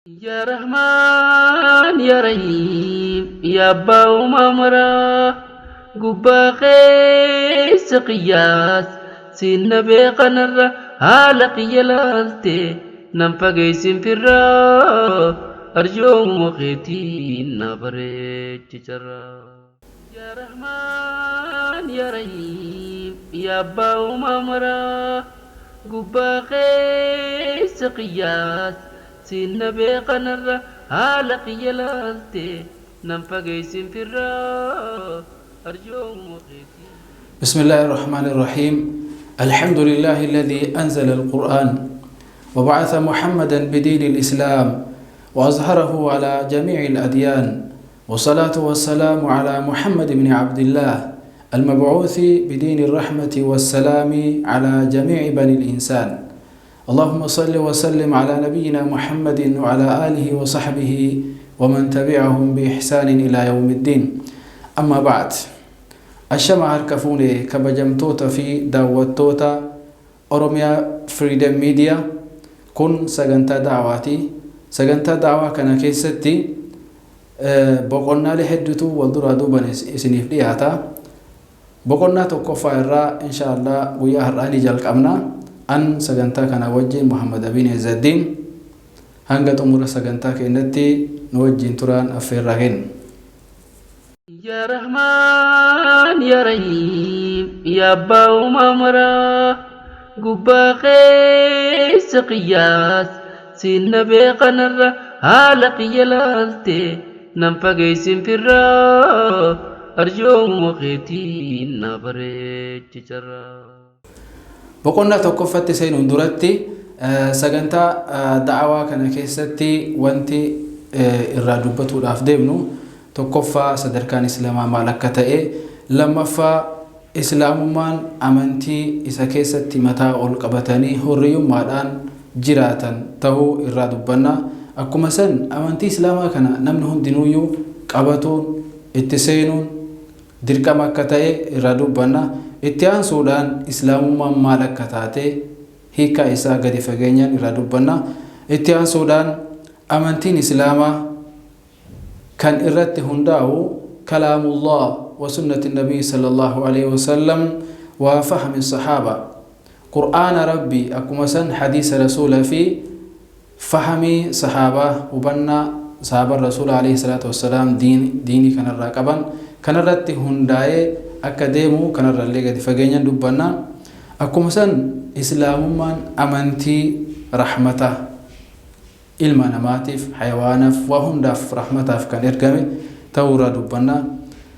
Yaa Rahmaan yaa Rahiim yaa Abbaa uumamaa gubbaa keessa qiyyaas sinna beekanarra haala qiyya laalte nan fageessin firraa arjooma keetiin na bareechi carraa. Yaa Rahmaan yaa Rahiim yaa Abbaa uumamaa gubbaa keessa qiyyaas sinna beekanarra haala qiyya laalte nan fageessin firraa arjooma keetiin. بسم الله الرحمن الرحيم. الحمد لله الذي أنزل القرآن وبعث محمدا بدين الإسلام وأظهره على جميع الأديان، والصلاة والسلام على محمد بن عبد الله المبعوث بدين الرحمة والسلام على جميع بني الإنسان. اللهم صل وسلم على نبينا محمد وعلى آله وصحبه ومن تبعهم بإحسان إلى يوم الدين. أما بعد، Ashama harka fuune, kabajamtoota fi daawwattoota Oromiyaa Freedom Media. Kun sagantaa da'awaati. Sagantaa da'awaa kana keessatti boqonnaalee hedduutu wal duraa duuban isiniif dhiyaata. Boqonnaa tokkoffaa irraa insha Allah guyyaa har'aa ni jalqabna. An sagantaa kana wajjin Muhammad Abiin Ezzaddiin. Hanga xumura sagantaa keenyatti nu wajjin turaan affeerraa kenna. Yaa Rahmaan yaa Rahiim yaa Abbaa uumamaa gubbaa keessa qiyyaas sinna beekanarra haala qiyya laalte nan fageessin firraa arjooma keetiin na bareechi carraa. Boqonnaa tokkoffatti seenuun duratti, sagantaa da'awaa kana keessatti wanti irraa dubbatuudhaaf deemnu, tokkoffaa sadarkaan islaamaa maal akka ta'e, lammaffaa islaamummaan amantii isa keessatti mataa ol qabatanii hurriyyummaadhaan jiraatan ta'uu irraa dubbanna. Akkuma san amantii islaamaa kana namni hundinuuyyuu qabatuun itti seenuun dirqama akka ta'e irraa dubbanna. Itti aansuudhaan islaamummaan maal akka taate hiikaa isaa gadi fageenyaan irraa dubbanna. Itti aansuudhaan amantiin islaamaa kan irratti hundaa'u kalaamullah wa sunnati nabii sallallahu alaihi wasallam wa fahmi sahaaba, qur'aana rabbii, akkuma san hadiisa rasuula fi fahamii sahaabaa, hubannaa sahaabaan rasuula alayhi salaatu wassalaam diinii kanarraa qaban kanarratti hundaa'ee akka deemu kanarrallee gadi fageenyaan dubbanna. Akkuma san islaamummaan amantii rahmata ilma namaatiif, hayawaanaaf, waa hundaaf rahmataaf kan ergame ta'uurraa dubbanna.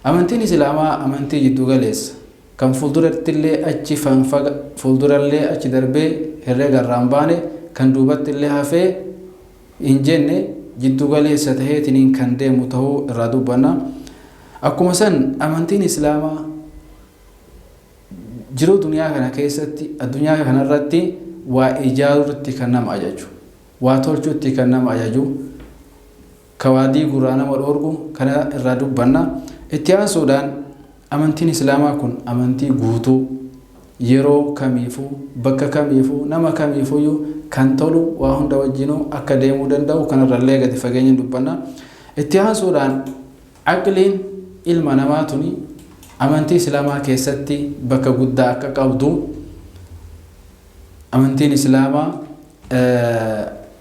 Amantiin islaamaa amantii jiddu galeessa kan fuuldurattillee achi fanfaga, fuuldurallee achi darbee herreega irraan baane, kan duubattillee hafee hin jenne, jiddu galeessa taheetiniin kan deemu ta'uu irraa dubbanna. Akkuma san amantiin islaamaa jiruu duniyaa kana keessatti, addunyaa kanarratti waa ijaaruutti kan nama ajaju, waa tolchuutti kan nama ajaju, ka waa diigurraa nama dhoorgu kana irraa dubbanna. Itti aansuudhaan amantiin islaamaa kun amantii guutuu yeroo kamiifuu, bakka kamiifuu, nama kamiifuyyuu kan tolu, waa hunda wajjinuu akka deemuu danda'u kanarrallee gadi fageenya dubbanna. Itti aansuudhaan aqliin ilma namaa tuni amantii islaamaa keessatti bakka guddaa akka qabdu, amantiin islaamaa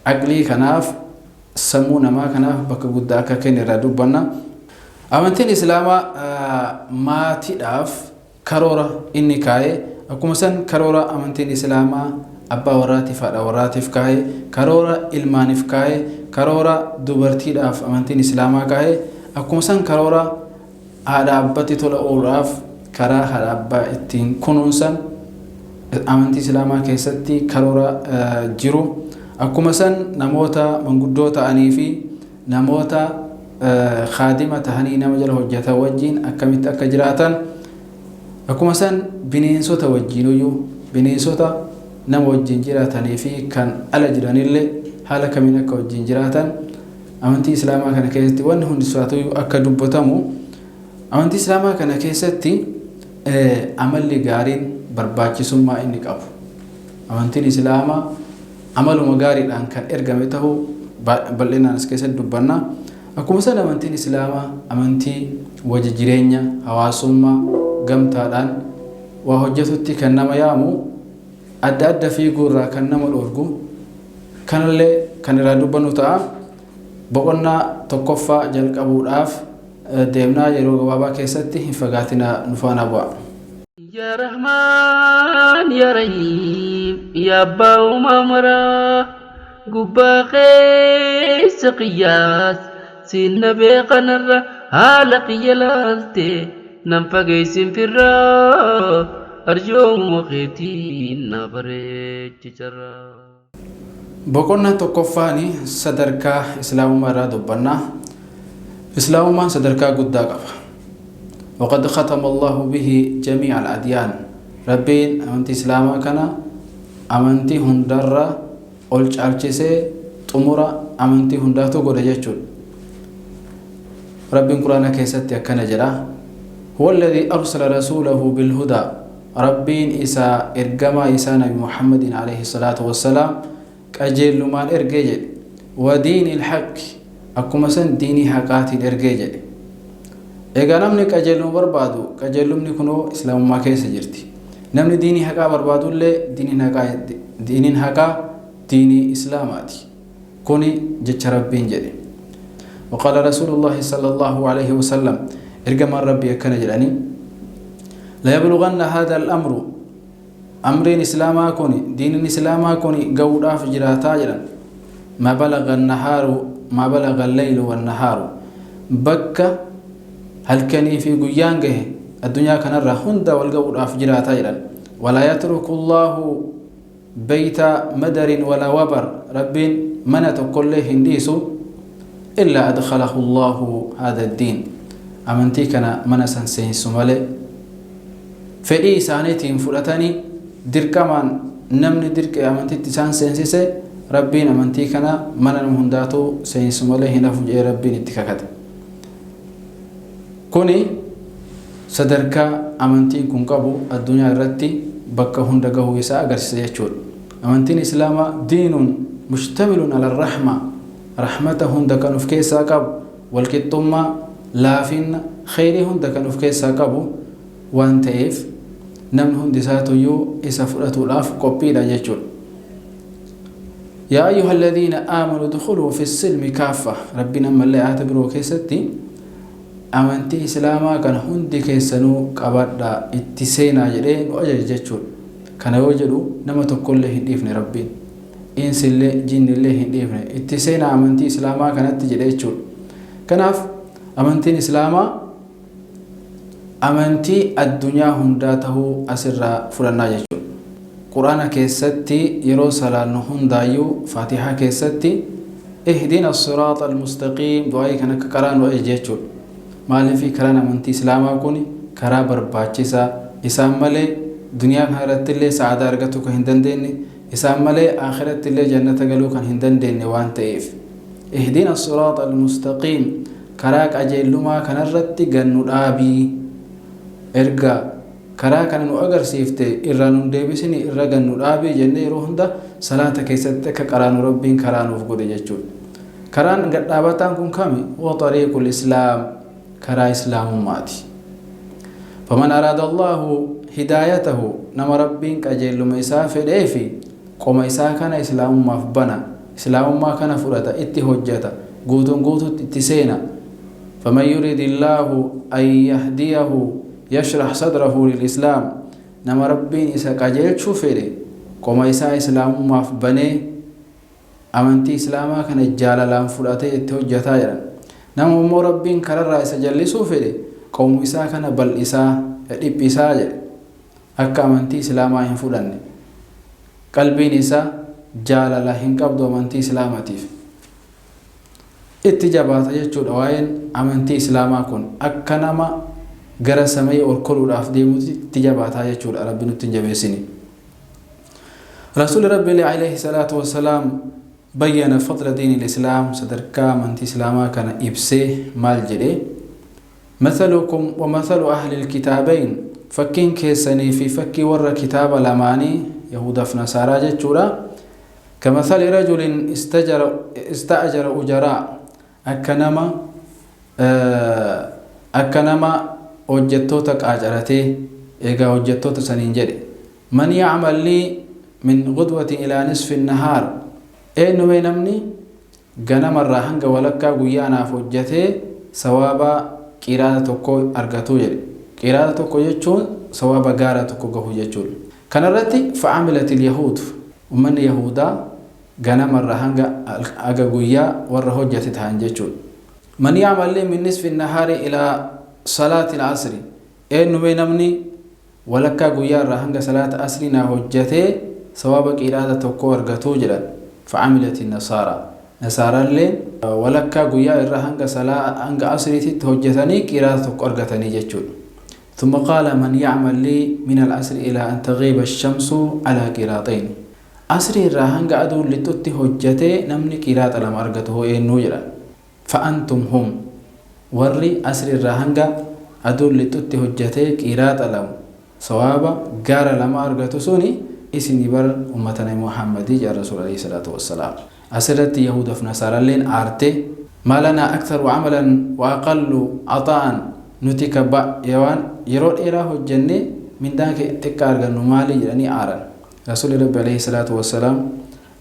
aqlii kanaaf, sammuu namaa kanaaf bakka guddaa akka kenne irraa dubbanna. Amantiin islaamaa maatiidhaaf karoora inni kaa'e, akkuma san karoora amantiin islaamaa abbaa warraatiif haadha warraatiif kaa'e, karoora ilmaaniif kaa'e, karoora dubartiidhaaf amantiin islaamaa kaa'e, akkuma san karoora haadha abbatti tola ooluudhaaf, karaa haadha abbaa ittiin kunuunsan amantii islaamaa keessatti karoora jiru, akkuma san namoota manguddoo ta'anii fi namoota kaadima tahanii nama jala hojjetan wajjiin akkamitti akka jiraatan, akkuma san bineensota wajjiinuyyuu, bineensota nama wajjin jiraatanii fi kan ala jiranillee haala kamiin akka wajjin jiraatan amantii islaamaa kana keessatti wanni hundi isaatuyyuu akka dubbatamu, amantii islaamaa kana keessatti amalli gaariin barbaachisummaa inni qabu, amantiin islaamaa amaluma gaariidhaan kan ergame ta'uu. Bal'inaan as keessatti dubbanna. Akkuma san amantiin Islaamaa amantii wajji jireenya hawaasummaa gamtaadhaan waa hojjetutti kan nama yaamu, adda adda fiiguu irraa kan nama dhoorgu, kanallee kan irraa dubbannu ta'a. Boqonnaa tokkoffaa jalqabuudhaaf deemnaa yeroo gabaabaa keessatti hin fagaatinaa nu faana bu'a. Yaa Rahmaan yaa Rahiim yaa abbaa uumaa maraa gubbaa keessa qiyyaas siin na beekanarra haala kiyya laalte nan fageessin firraa arjoomuma keetiin na bareechi carraa. Boqonnaa tokkoffaan sadarkaa Islaamummaa irraa dubbanna. Islaamummaan sadarkaa guddaa qaba. Waqad khatama Allahu bihi jamii'a al-adyaan. Rabbiin amantii Islaamaa kana amantii hundarra ol caalchisee xumura amantii hundaatu godhe jechuudha. Rabbiin Quraana keessatti akkana jedha. Huwa alladhii arsala rasuulahu bilhudaa. Rabbiin isa ergamaa isaa Nabi Muhammadiin alayhi salaatu wassalaam qajeellumaan ergee jedhe. Wa diinil haqqi, akkuma san diinii haqaatiin ergee jedhe. Egaa namni qajeelluma barbaadu, qajeellumni kunoo Islaamummaa keessa jirti. Namni diinii haqaa barbaadullee diiniin haqaa, diiniin haqaa diinii Islaamaati. Kuni jecha Rabbiin jedhe. Waqaala Rasuulullaahi sallallaahu alayhi wasallam, ergamaan Rabbii akkana jedhanii, Layablughanna haadha al-amru, amriin Islaamaa kuni, diiniin Islaamaa kuni ga'uudhaaf jiraataa jedhan. Ma balagha an-nahaaru, ma balagha al-laylu wan-nahaaru. Bakka halkanii fi guyyaan gahe addunyaa kanarra hunda wal ga'uudhaaf jiraataa jedhan. Walaa yatruku Allaahu Beyta madarin wala wabar, Rabbiin mana tokkollee hin dhiisu, illaa adkhalahu Allaahu haadha addiin, amantii kana mana san seensisu malee. Fedhii isaaniitiin fudhatanii dirqamaan namni dirqee amantitti isaan seensise, Rabbiin amantii kana mana nama hundaatuu seensisu malee hin hafu jedhee Rabbiin itti kakate. Kuni sadarkaa amantiin kun qabu addunyaa irratti bakka hunda gahuu isaa agarsiisa jechuudha. Amantiin Islaamaa diinun mushtamilun ala rahma, rahmata hunda kan of keessaa qabu, walqixxummaa, laafinna, kheyrii hunda kan of keessaa qabu waan ta'eef namni hundi isaatuyyuu isa fudhatuudhaaf qophiidha jechuudha. Yaa ayyuha alladhiina aamanu udkhuluu fi silmi kaaffa. Rabbiin ammallee aayata biroo keessatti amantii Islaamaa kana hundi keessanuu qabadhaa itti seenaa jedhee nu ajaje jechuudha. Kana yoo jedhu nama tokkollee hin dhiifne Rabbiin. Insillee jinnillee hin dhiifne, itti seenaa amantii Islaamaa kanatti jedhe jechuudha. Kanaaf amantiin Islaamaa amantii addunyaa hundaa tahuu asirraa fudhannaa jechuudha. Qur'aana keessatti yeroo salaannu hundaayyuu Faatihaa keessatti Ihdina siraaxa almustaqiim du'aa'ii kan akka qaraanu ajaje jechuudha. Maaliif karaan amantii Islaamaa kun karaa barbaachisaa, isaan malee duniyaa kana irratti illee sa'aadaa argatuu kan hin dandeenye, isaan malee aakhiratti illee jannata galuu kan hin dandeenye waan ta'eef. Ihdina siraaxa almustaqiim, karaa qajeellumaa kanarratti gad nu dhaabii, erga karaa kana nu agarsiifte irraa nun deebisini, irra gad nu dhaabii jennee yeroo hunda salaata keessatti akka qaraanu Rabbiin karaa nuuf godhe jechuudha. Karaan gad dhaabataan kun kami? Huwa xariiqul islaam, karaa islaamummaati. Faman araada Allaahu hidaayatahu, nama Rabbiin qajeelluma isaa fedheefi qoma isaa kana islaamummaaf bana, islaamummaa kana fudhata, itti hojjata, guutuun guututti itti seena. Faman yuridillaahu an yahdiyahu yashrah sadrahu lil-islaam, nama Rabbiin isa qajeelchuu fedhe qoma isaa islaamummaaf banee amantii islaamaa kana jaalalaan fudhatee itti hojjataa jedhan. Nama immoo Rabbiin kararraa isa jallisuu fedhe qomuma isaa kana bal'isaa, dhiphisaa jedhe. Akka amantii islaamaa hin fudhanne. Qalbiin isaa jaalala hin qabdu amantii islaamatiif. Itti jabaata jechuudha waa'een amantii islaamaa kun akka nama gara samayii ol koluudhaaf deemuutti itti jabaataa jechuudha. Rabbi nutti hin jabeessini. Rasuulli Rabbi alayhi salaatu wassalaam bayyana fadla diini islaam, sadarkaa amantii islaamaa kana ibsee maal jedhee? Mathalukum wa mathalu ahli alkitaabayn, fakkiin keessanii fi fakkii warra kitaaba lamaanii, yahudaaf nasaaraa jechuudha. Kamathali rajulin ista'jara ujaraa, akka nama hojjettoota qaacaratee, eegaa hojjettoota saniin jedhe: "Man yacmal lii min gudwatin ilaa nisfi nahaar?" Eenyumee namni ganamarraa hanga walakkaa guyyaa naaf hojjetee sawaaba qiraata tokko argatu jedhe. Qiraata tokko jechuun sawaaba gaara tokko gahu jechuudha. Kanarratti فعملت اليهود, ummanni yahudaa ganamarraa hanga aga guyyaa warra hojjete ta'an jechuudha. "Man yacmal lii min nisfi nahaari ilaa salaati العصر?" Eenyumee namni walakkaa guyyaa irraa hanga salaata asrii naa hojjetee sawaaba qiraata tokko argatu jedhan. فعملت النصارى, nasaaraalleen walakkaa guyyaa irraa hanga asriititti hojjetanii qiraata tokko argatanii jechuudha. ثم قال: "من يعمل لي من العصر إلى أن تغيب الشمس على قيراطين?" Asrii irraa hanga aduun lixutti hojjetee namni qiraaxa lama argatu hoo eenyuu jedhan. فأنتم هم, warri asrii irraa hanga aduun lixutti hojjetee qiraaxa lama sawaaba gaara lama argatu suni isinii bar, ummata Nabi Muhammadii jedha Rasuul عليه الصلاة والسلام. Asirratti yahudaaf nasaaralleen aarte: "ما لنا أكثر عملا وأقل عطاء?" Nuti ka waan yeroo dheeraa hojjenne mindaan xiqqaa argannu maali jedhanii aaran. Rasuulli Rabbi عليه الصلاة والسلام,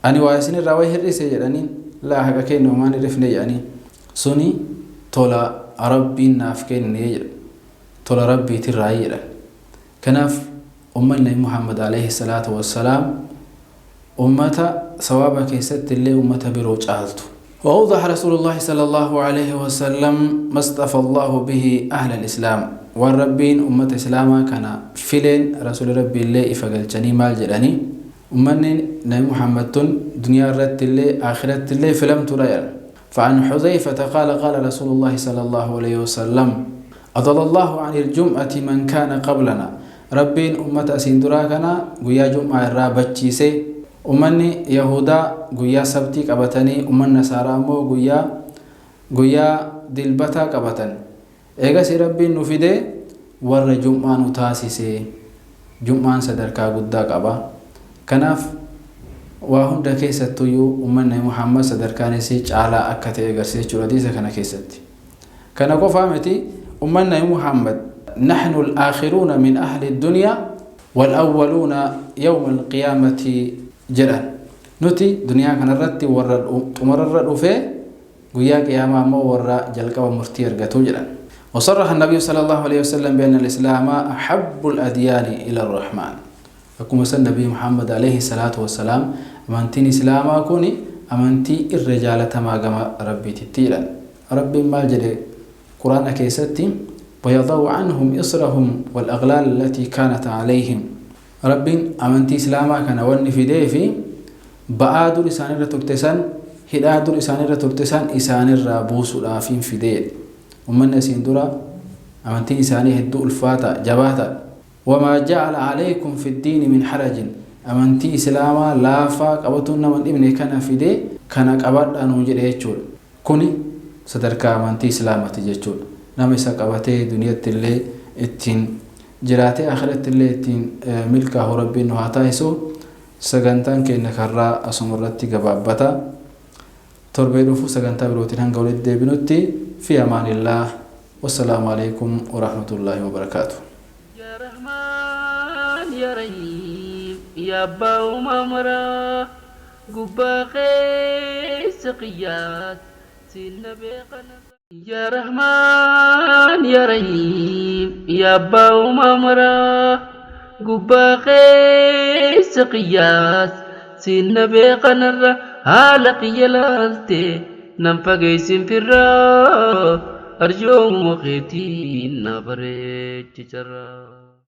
"Ani waa isinirraa way hir'ise?" jedhaniin. "Laa, haqa kennu maan hir'ifne," jedhanii. "Suni tola Rabbiin naaf kenne," jedha, "tola Rabbiitirraa," jedhan. Kanaaf ummanni Nabi Muhammad عليه الصلاة والسلام ummata sawaaba keessatti illee ummata biroo caaltu. وأوضح رسول الله صلى الله عليه وسلم ما اصطفى الله به أهل الإسلام, والربين أمة إسلاما كان فيلين رسول ربي الله إفقلتني مال جلاني أمني نبي محمد دنيا رت الله آخرة الله فلم ترى. فعن حذيفة قال: قال رسول الله صلى الله عليه وسلم: أضل الله عن الجمعة من كان قبلنا. Rabbiin ummata asiin duraa kana guyyaa jum'aa irraa bachiise. Ummanni yahudaa guyyaa sabtii qabatanii, ummanni nasaaraa immoo guyyaa dilbataa qabatan. Eegas Rabbiin nu fide, warra jum'aa nu taasise. Jum'aan sadarkaa guddaa qaba. Kanaaf waa hunda keessattuyyuu ummanni Muhammad sadarkaan isii caalaa akka ta'e agarsiisa jechuudha hadiisa kana keessatti. Kana qofaa miti, ummanni Muhammad نحن الآخرون من أهل الدنيا والأولون يوم القيامة jedhan. Nuti duniyaa kanarratti warra xumararra dhufee, guyyaa qiyaamaa ammoo warra jalqaba murtii argatu jedhan. وصرح النبي صلى الله عليه وسلم بأن الإسلام أحب الأديان إلى الرحمن. Akkuma san Nabii Muhammad عليه الصلاة والسلام amantiin Islaamaa kun amantii irra jaalatamaa gama Rabbiititti jedhan. Rabbiin maal jedhe Quraana keessatti? ويضع عنهم إصرهم والأغلال التي كانت عليهم. Rabbiin amantii Islaamaa kana wanni fidee fi ba'aa dur isaanirra turte san, hidhaa dur isaanirra turte san isaanirraa buusuudhaafiin fidee. Ummanni asiin dura amantiin isaanii hedduu ulfaata, jabaata. وما جعل عليكم في الدين من حرج. Amantii Islaamaa laafaa qabatuun nama dhibne kana fidee, kana qabadhaa nuun jedhe jechuudha. Kuni sadarkaa amantii Islaamaati jechuudha. Nama isa qabatee duniyatti illee ittiin jiraatee akhiratti illee ittiin milkaa'u Rabbiin nu haa taasisu. Sagantaan keenya karraa asuma irratti gabaabbata. Torbee dhufu sagantaa birootiin hanga walitti deebinutti, في أمان الله, والسلام عليكم ورحمة الله وبركاته. يا رحمن يا رحيم يا أبا ممرا قبا خيس قياس سين بيقنا. يا رحمن يا رحيم يا أبا ممرا قبا خيس قياس سين بيقنا haala qiyya laalte nan fageessin firraa, arjoomuma keetiin na bareechi carraa.